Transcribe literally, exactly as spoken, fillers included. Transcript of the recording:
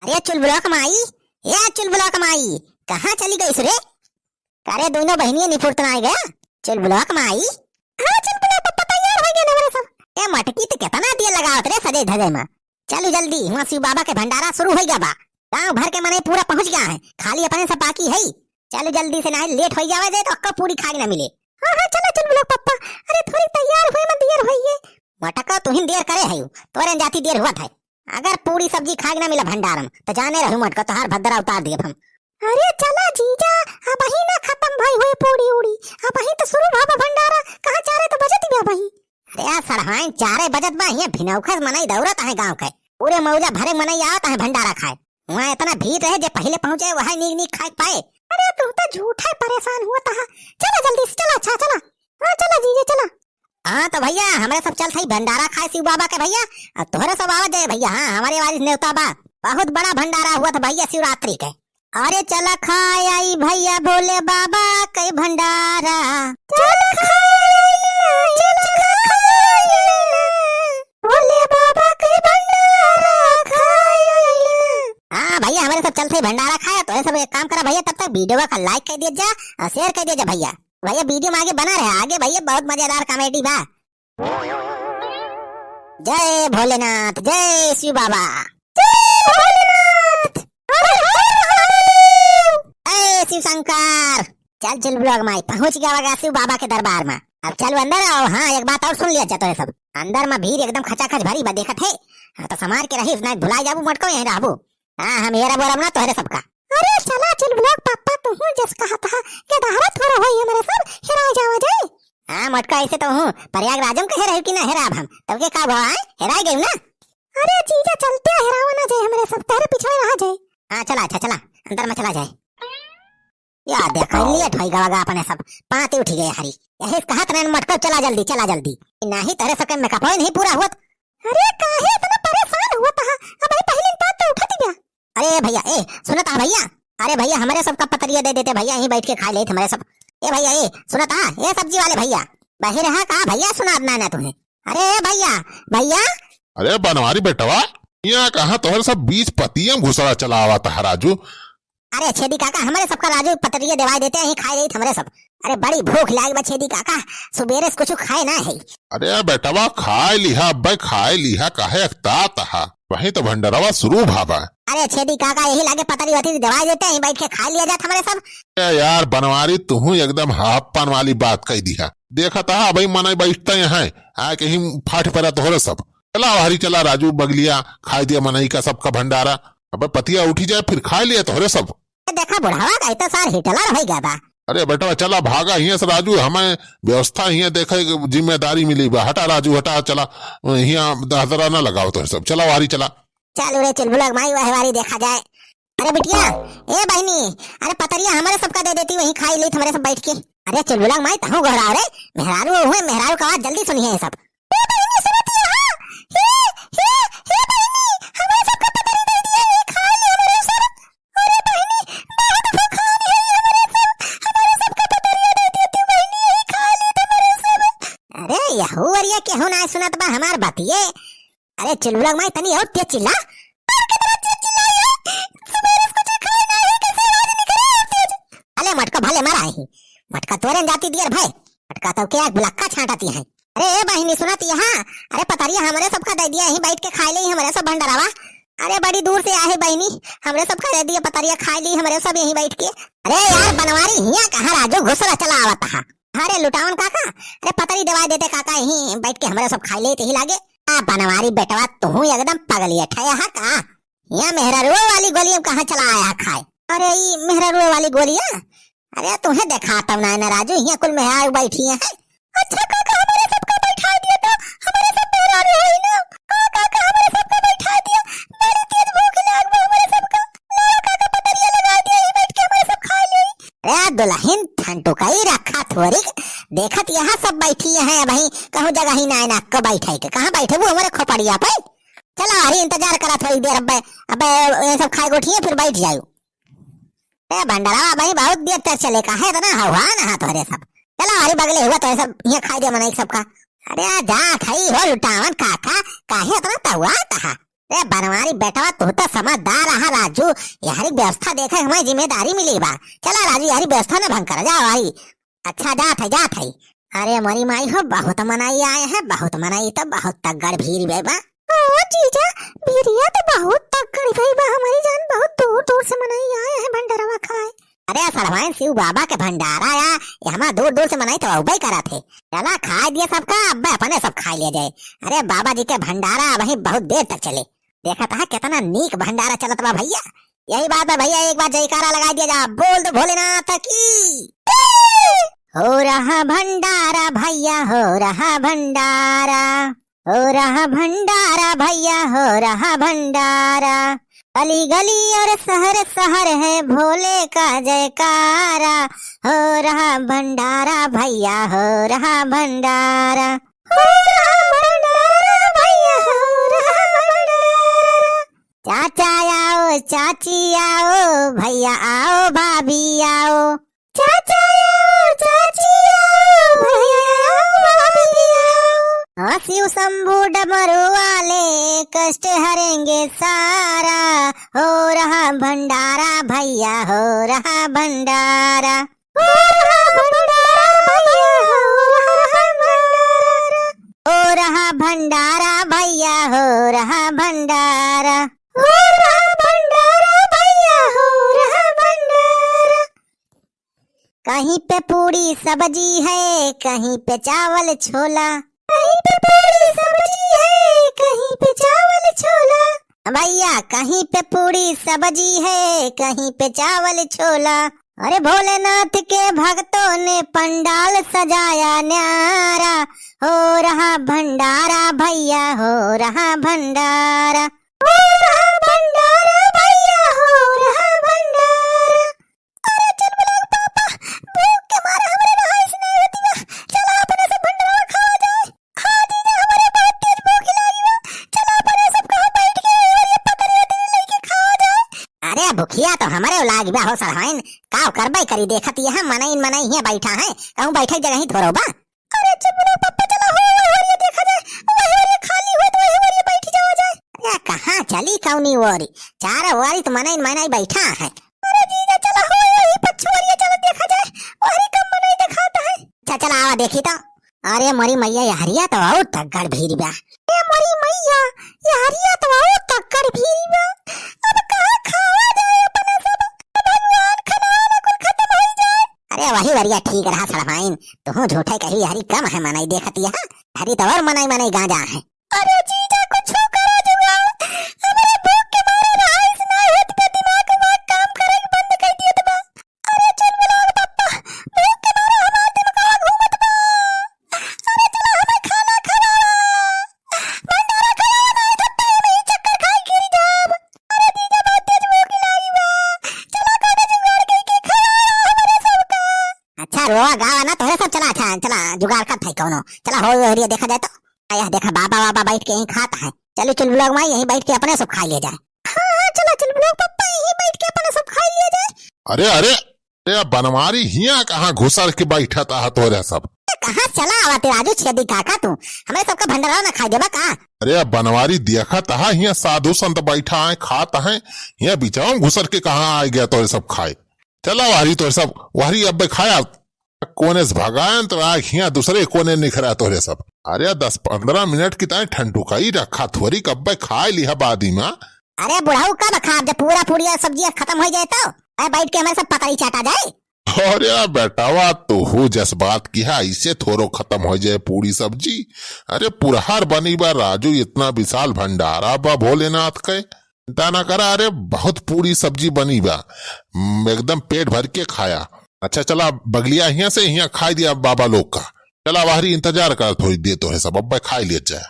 अरे चुलबुलवा क माई, ए चुलबुलवा क माई, कहाँ चली गइस रे? अरे दोनों बहिनिया निपुर त नाहीं गया? चुलबुलवा क माई। हाँ चुलबुलवा पप्पा, तैयार होइ गए हमरे सब। ए मटकी, त केतना देर लगावत रे सजे धजे मा। चलू जल्दी, हुआँ शिव बाबा के भंडारा शुरू होइ गया बा। गाँव भर के मनई पूरा पहुँच गया है, खाली अपने सब बाकी है। चलू जल्दी से, नाहीं लेट होइ जावे दे तो अक्का पूरी खाए के ना मिले। हाँ हाँ चला चुलबुलवा पप्पा। अरे थोड़ी तैयार होइ मा देर होइए। मटका, तुहिन देर करे है, तोरे जाती देर हुआ था। अगर पूरी सब्जी खाए के ना मिला भंडारा मा, त जाने रहू मटका, तोहार भद्रा उतार दियब हम। अरे चला जीजा, अबही ना खतम भई होए पूरी उड़ी, अबही त शुरू भवा भंडारा, कहाँ चारे त बजत बा अबही। अरे यार सरहाइन, चारे बजत बा, हियाँ भिनौखस मनई दौड़त है गाँव के, पूरे मौजा भरे मनई आवत है भंडारा खाए। हुआँ एतना भीड़ रहे, जे पहिले पहुँचे वही नीक नीक खाए के पाए। अरे तू त झूठा ही परेशान हुआ तहा। चला जल्दी से चला, अच्छा चला। हाँ चला जीजा चला। हाँ त भइया, हमरे सब चलत हई भंडारा खाए शिव बाबा के भइया। अब तोहरे सब आवत जाए भइया। हाँ, हमरे वाली नेवता बा, बहुत बड़ा भंडारा हुआ था भइया शिवरात्रि के। अरे चला खाए आई भइया भोले बाबा के भंडारा। चला खाए आई, चला खाए आई, भोले बाबा के भंडारा खाए आई। हाँ भइया, हमरे सब चलत हई भंडारा खाए। तोहरे सब एक काम करा भइया, तब तक video का like कर दिया जा और share कर दिया जा भइया। भइया video मा आगे बना रहे, आगे भइया बहुत मजेदार comedy बा। जय भोलेनाथ, जय शिव बाबा। जय भोलेनाथ। हर हर महादेव। जय शिव शंकर। चल चुलबुलवा क माई, पहुँच गया होगा शिव बाबा के दरबार मा। अब चल अंदर आओ। हाँ, एक बात और सुन लिया जा तोहरे सब, अंदर मा भीड़ एकदम खचाखच भरी बा, देखत है। हाँ, त संभार के रही, नाहीं भुलाए जाबू मटको, यहीं रहबू। हाँ, हम हेरब वेरब ना तोहरे सबका। अरे चला चुलबुलवा क पप्पा, तुहूँ जस कहत हा, के दहाड़ा थोड़ा होई हमरे सब, हेराए जावा जाए। हाँ मोटका, ऐसे तो हूँ, प्रयागराज मा कहे रही कि ना हेराब हम, तब के का भवा है, हेराए गई ना। अरे जीजा चलते हेरावा ना जाए हमरे सब, तहरे पिछवे रहा जाए। हाँ चला, अच्छा चला, अंदर मा चला जाए। या देखा, लेट होई गवा गा अपने सब, पाँती उठी गए हरी। यही से कहत रहन मोटका, चला जल्दी, चला जल्दी। नाहीं तोहरे सबके मेकअपवा नाहीं पूरा होत। अरे काहे इतना परेशान हुआ तहा? अबही पहिले पाँत तो उठत ही गया। अरे भइया, ए, सुनत हा भइया? अरे भइया, हमरे सबका पतरिया दे देते भइया, यहीं बैठ के खाए लेत हमरे सब। ए भइया, ए, सुनत हा? ए सब्जी वाले भइया, बहिर हा का भइया, सुनात ना ना तुम्हें? अरे भइया, भइया। अरे बनवारी बेटवा, यहाँ कहाँ तोहरे सब बीच पतिया मा घुसड़ा चला आवत हा राजू। अरे छेदी काका, हमरे सबका राजू पतरिया देवाई देते, यहीं खाए लेत हमरे सब। अरे बड़ी भूख लाग बा छेदी काका, सुबेरे से कुछ खाए ना है। अरे बेटवा खाए लिहा, अब्बे खाए लिहा, काहे अकतात हा? वहीं तो भंडरवा शुरू भा बा। अरे छेदी काका, यही लागे पतरी वतरी देवाई देते, यहीं बैठ के खाए लिया जात हमरे सब। ए यार बनवारी, तुहूँ एकदम हापन वाली बात कह दिहा। देखत हा, अबही मनई बैठता यहाँ, आके ही फाट पड़ा तोहरे सब। चला हरी, चला राजू बगलिया, खाए दिया मनई का सबका भंडारा। अबे पतिया उठी जाए, फिर खाए लिया तोहरे सब। ए, देखा बुढ़ावा का इतना सार हिटलर होइ गया बा। अरे बेटवा, चला भागा हियाँ से राजू, हमें व्यवस्था हियाँ देखे के जिम्मेदारी मिली बा। हटा राजू, हटा, चला, हियाँ दहदरा ना लगाओ तोहरे सब। चला वारी चला। चल रे चुलबुलवा क माई, वह वारी देखा जाए। अरे बिटिया, ए बहिनी, अरे पतरिया हमरे सबका दे देती, वहीं खाई लेत हमरे सब बैठ के। अरे चुलबुलवा क माई, तहूँ गोहराव रे, मेहरारू हुए, मेहरारू का आवाज जल्दी सुनिए सब। ए बहिनी, सुनत ही हा? हे, हे, हे बहिनी, हमरे सबका पतरी दे दिया, ये खाए ले हमरे सब। अरे बहिनी, बहुत भूखान है हमरे सब, हमरे सबका पतरिया दे दिया तू बहिनी, ये खाए ले हमरे सब। अरे यहू अरिया केहू ना सुनत बा हमार बतिये। अरे चुलबुलवा क माई, तनी और तेज चिल्ला। और कितना तेज चिल्लाई है? सुबेरे से कुछ खाए ना है, कैसे आवाज निकले और तेज? भले मटका, भले मरा ही। मटका तोरे न जाती दियर भाई। मटका तो के आग बुलक्का छांटती है। अरे ए बहिनी, सुनत ही हा? अरे पतरिया हमरे सबका दे दिया, यहीं बैठ के खाए ले हमरे सब भंडरवा। अरे बड़ी दूर से आहे बहिनी, हमरे सबका दे दिया पतरिया, खाए ली हमरे सब यहीं बैठ के। अरे यार बनवारी, हियाँ कहाँ राजू घुसरा चला आवत हा? अरे लुटावन काका, अरे पतरी देवाई देते काका, यहीं बैठ के हमरे सब खाए लेत ही लागे। आ बनवारी बेटवा, तुहूँ एकदम पगलिया ठया हा का? यहाँ मेहरारुआ वाली गोलियाँ कहाँ चला आया खाए? अरे ई मेहरारुआ वाली गोलियाँ? अरे तुहें देखा तब ना, ना राजू, यहाँ कुल मेहरारू बैठी हैं। अच्छा काका, हमरे सबका बैठा दिया तो, हमरे सब मेहरारू है ना। हाँ काका, हमरे सबका बैठा दिया, बड़ी तेज भूख लाग बा हमरे सबका। लाओ काका, पतरिया लगा दिया, यहीं बैठ के हमरे सब खाए ले। अरे दुलहिन ठंटुकई रखा थोरिक, देखत यहाँ सब बैठी हैं, अबहीं कहूँ जगह ही ना, ना को बैठे के, कहाँ बैठे वो हमरे खोपड़िया पे? चला हरी, इंतजार करा थोड़ी देर, अबे, अबे ये सब खाए गोठिए फिर बैठ जायू। ए भंडरवा भाई, बहुत देर तक चले, काहे इतना हवा ना हा तोहरे सब? चला हरी, बगले हुआ तोहरे सब, यहाँ खाए दे मनई सबका। अरे आ जा खाई हो लुटावन काका, काहे इतना तहुआ तहा? रे बनवारी बेटवा, तू तो समझदार रहा राजू, यहरी व्यवस्था देखे हमारी जिम्मेदारी मिली बा। चला राजू, यहरी व्यवस्था न भंग करा, जा भाई। अच्छा, जात है, जात है। अरे मोरी माई हो, बहुत मनई आए हैं, बहुत मनई तो बहुत तगड़ भीड़ बे बा। ओ जीजा, भीड़िया तो बहुत तगड़ भई बा हमारी जान, बहुत दूर दूर से मनई आए हैं भंडरवा खाए। अरे सड़वाइन शिव बाबा के भंडारा या, ये हमार दूर दूर से मनई तो अउबे करत है। चला खाए दिया सबका, अब्बे अपने सब खाए लिया जाए। अरे बाबा जी के भंडारा वहीं बहुत देर तक चले। देखत है कितना नीक भंडारा चलत बा भैया। यही बात बा भैया, एक बार जयकारा लगाई दिया जा, बोल दो भोलेनाथ की। हो रहा भंडारा भैया, हो रहा भंडारा, हो रहा भंडारा भैया, हो रहा भंडारा। गली गली और शहर शहर है भोले का जयकारा। हो रहा भंडारा भैया, हो रहा भंडारा। हो रहा भंडारा भैया, हो रहा भंडारा। चाचा आओ, चाची आओ, भैया आओ, भाभी आओ। चाचा आओ, चाची आओ, भैया आओ, भाभी आओ। हाँ, शिव शंभू डमरू वाले कष्ट हरेंगे सारा। हो रहा भंडारा भैया, हो रहा भंडारा। हो रहा भंडारा भैया, हो रहा भंडारा। हो रहा भंडारा भैया, हो रहा भंडारा। हो रहा भंडारा भैया, हो रहा भंडारा। कहीं पे पूड़ी सब्जी है, कहीं पे चावल छोला। कहीं पे पूड़ी सब्जी है, कहीं पे चावल छोला। भैया, कहीं पे पूड़ी सब्जी है, कहीं पे चावल छोला। अरे भोलेनाथ के भक्तों ने पंडाल सजाया न्यारा। हो रहा भंडारा भैया, हो रहा भंडारा। हो रहा भंडारा भैया, हो रहा भंडारा। अरे चुलबुला के पापा, भूख के मारे हमरे रहाइश नहीं होती बा। चला अपने सब भंडारा खावा जाए। हाँ जीजा, हमरे बहुत तेज भूख लागी बा। चला अपने सब कहाँ बैठ के ये पतरी वतरी लेके खावा जाए। अरे भुखिया तो हमरे लागी बा हो सड़वाइन, काव करबे करी, देखत यह मनई मनई हियाँ बैठा है, कहूँ बैठे जगह ही थोड़ो बा। अरे चुलबुला पप्पा, चला हो, वही ओरिया देखा जाए, वही ओरिया खाली होत, वही ओरिया बैठ जावा जाए। अरे कहाँ चली कौनी ओरी, चारों ओरी तो मनई मनई बैठा है। अरे जीजा चला हो, वही पच्छू ओरिया चला देखा जाए, वही कम मनई देखाता है। अच्छा चला आवा देखी तो। अरे मोरी मैया, यहरिया तो और तगड़ भीड़ बा। ए मोरी मैया, यहरिया तो और तगड़ भीड़ बा। अब कहाँ खावा जाए अपने सब? भगवान, खाना वाना कुल खत्म हो जाए। अरे वही वरिया ठीक रहा सड़वाइन, तुहूँ झूठे कही, यहरी कम है मनई देखत यह, यहरी तो और मनई मनई गांजा है। अरे जीजा कुछ करा जुगाड़, हमरे भूख के मारे रहाइश ना होत बा, दिमाग उमाग काम करे बंद कर दियत बा। अरे चुलबुला के पप्पा, भूख के मारे हमार दिमाग घूमत बा। अरे चला हमें खाना खवावा, भंडारा खवावा, नहीं तो टाइम ही चक्कर खाई गिर जाब। अरे जीजा बहुत तेज भूख लागी बा, चला खाना जुगाड़ करके खवावा हमरे सबका। अच्छा रोवा गावा ना तोहरे सब, चला अच्छा चला जुगाड़ करत है कौनो, चला हो ओरिया देखा जाए तो। आ, यह देखा बाबा बाबा बैठ के यहीं खात है। चलो चुलबुला के माई यहीं बैठ के अपने सब खाई लिया जाए। हाँ, हाँ, चला चुलबुला के पप्पा यहीं बैठ के अपने सब खाई लिया जाए। अरे अरे, ए बनवारी हियाँ कहाँ घुसर के बैठत आहा तोहरे सब? ए, कहाँ चला आवा ते राजू छेदी काका तू? हमरे सबका भंडारा ना खाई देबा का? अरे बनवारी देखत आहा हियाँ साधु संत बैठा है खात है, हियाँ बिचाव में घुसर के कहाँ आइ गया तोहरे सब खाए? चला वाहरी तोहरे सब, वाहरी अब्बे खाया। कोने से भगायन तो आग हियाँ दूसरे कोने निखरा तोहरे सब। अरे दस पन्द्रह मिनट की ताई ठंडुकाई रखा थोरी, कब्बे खाए लिहा बादी मा। अरे बुढ़ऊ कब खाब जब पूरा पूड़िया सब्जिया खत्म हो जाए तो? अरे बैठ के हमरे सब पतरी चाटा जाए। अरे बेटावा तू हु जस बात किहा, इसे थोरो खत्म हो जाए पूड़ी सब्जी। अरे पुरहर बनी बा राजू, इतना विशाल भंडारा बा भोलेनाथ के। चिंता ना करा, अरे बहुत पूड़ी सब्जी बनी बा, हम्म, एकदम पेट भर के खाया। अच्छा चला बगलिया हियाँ से हियाँ खाई दिया बाबा लोग का। चला बाहरी इंतजार करत होई दे तोहे सब, अब्बे खाई लिया जाए।